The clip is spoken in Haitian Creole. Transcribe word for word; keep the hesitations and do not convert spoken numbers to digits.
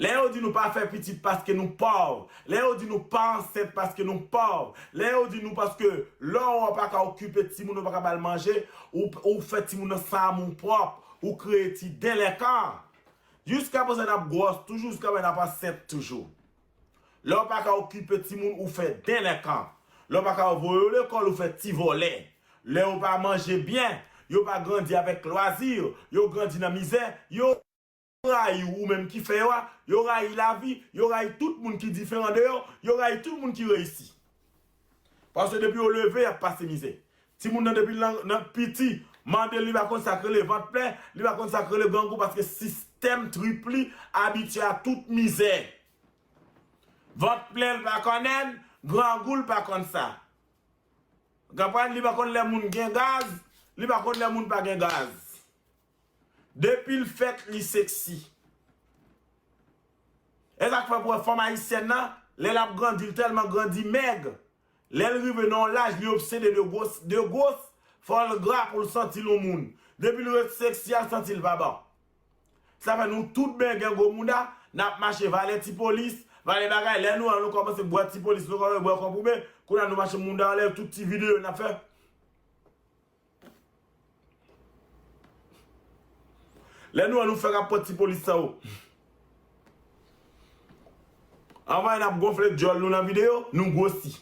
Lè yo di nou pa fè pitit paske nou pòv, lè yo di nou pa ansent paske nou pòv, lè yo di nou paske lè w pa ka okipe timoun, ou pa ka ba l manje, ou, ou fè timoun nan san amou pwòp, ou kreye ti delenkan. Jiskaprezan n ap gwòs toujou, jiskaprezan n ap ansent toujou. Lè w pa ka okipe timoun, ou fè delenkan. Lè w pa ka voye yo lekòl, ou fè ti vòlè. Lè yo pa manje byen, yo pa grandi avèk lwazi, yo grandi nan mizè, yo rayi w, ou menm ki fè yo a, yo rayi lavi, yo rayi tout moun ki diferan de yo, yo rayi tout moun ki reyisi. Paske depi yo leve, y ap pase mizè. Timoun nan depi l nan, nan piti, mande li pa konn sa k rele vant plen, li pa konn sa k rele grangou paske sistèm trip li abitye a tout mizè. Vant plen l pa konn, grangou l pa konn sa. Konprann, li pa konn lè moun gen gaz, li pa konn lè moun pa gen gaz. Depi l fèt, li seksi. E sa k fè pou wè fanm ayisyèn nan, lè l ap grandi, l tèlman grandi mèg. Lè l rive nan yon laj, li obsede de gwos, de gwos, fò l gra pou l santi l yon moun. Depi l ret seksi a, l santi l pa bon. Sa fè nou tout ben gen gwo mouda, n ap mache vale ti polis, vale bagay. Lè nou an, nou kòmanse bwè ti polis, nou kòmanse bwè konprime. Kounye a nou mache mouda anlè, tout ti videyo n ap fè. Lè nou an, nou fè rapò ti polis sa yo. Anvan n ap gonfle djòl nou nan videyo, nou gwosi.